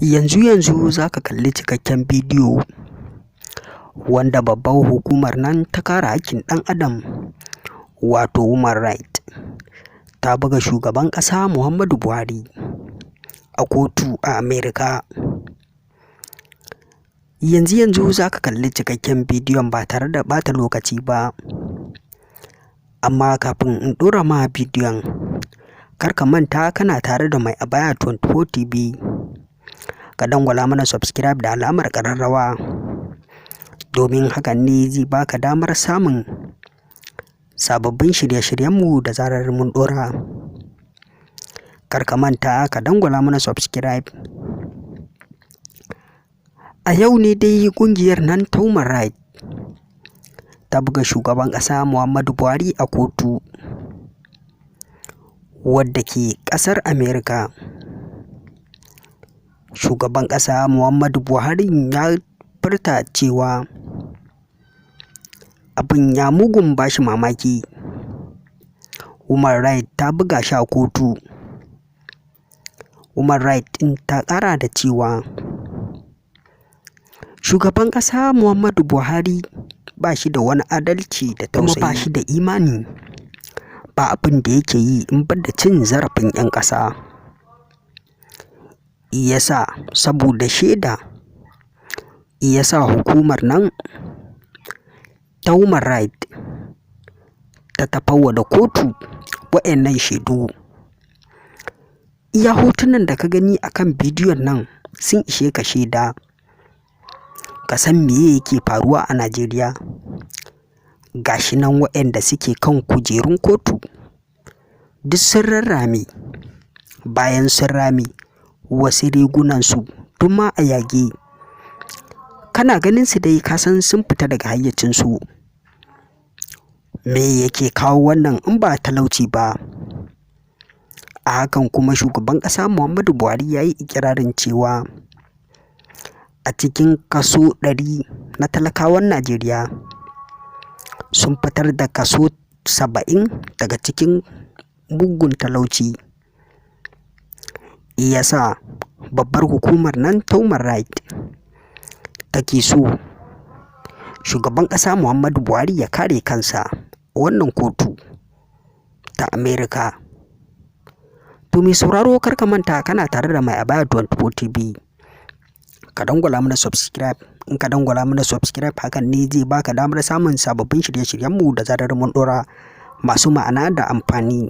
Yanzu za ka kalli cikakken bidiyo wanda babbar hukumar nan ta kare haƙƙin ɗan adam, wato Human Right, ta buga shugaban ƙasa Muhammadu Buhari a kotu a Amerika. Yanzu za ka kalli cikakken bidiyon ba tare da ɓata lokaci ba. Amma kafin in ɗora ma bidiyon, kar ka manta kana tare da Mai Abaya 24 TV. Ka dangwala mana subscribe da alamar ƙararrawa, domin hakan ne zai baka damar samun sababbin shirye-shiryenmu da zarar mun ɗora. Kar ka manta ka dangwala mana subscribe. A yau ne dai ƙungiyar nan ta Human Right ta buga shugaban ƙasa Muhammadu Buhari a kotu wadda ke ƙasar Amerika. Shugaban ƙasa Muhammadu Buhari ya furta cewa abin ya mugun bashi mamaki. Human Right ta buga shi a kotu. Human Right ɗin ta ƙara da cewa shugaban ƙasa Muhammadu Buhari ba shi da wani adalci da tausayi, kuma ba shi da imani, ba abin da yake yi in ban da cin zarafin 'yan ƙasa. Ya sa saboda shaida ya sa hukumar nan ta Human Right ta tafawa da kotu wa'annan shaidu. Iya hotunan da ka gani a kan bidiyon nan sun ishe ka shaida, ka san meye yake faruwa a Najeriya. Ga shi nan waɗanda suke kan kujerun kotu duk sun rarrame, bayan sun rame, wasu rigunansu duk ma a yage. Kana ganin su dai ka san sun fita daga hayyacinsu. Me yake kawo wannan in ba talauci ba? A hakan kuma shugaban ƙasa Muhammadu Buhari ya yi iƙirarin cewa a cikin kaso 100 na talakawan Najeriya, sun fitar da kaso 70 daga cikin mugun talauci. Ya sa babbar hukumar nan ta Human Right take so shugaban ƙasa Muhammadu Buhari ya kare kansa a wannan kotu ta Amerika. To, mai sauraro, kar ka manta kana tare da Mai Abaya 24 TV. Ka dangwala mana subscribe. In ka dangwala mana subscribe, hakan ne zai baka damar samun sababbin shirye-shiryenmu da zarar mun ɗora, masu ma'ana da amfani.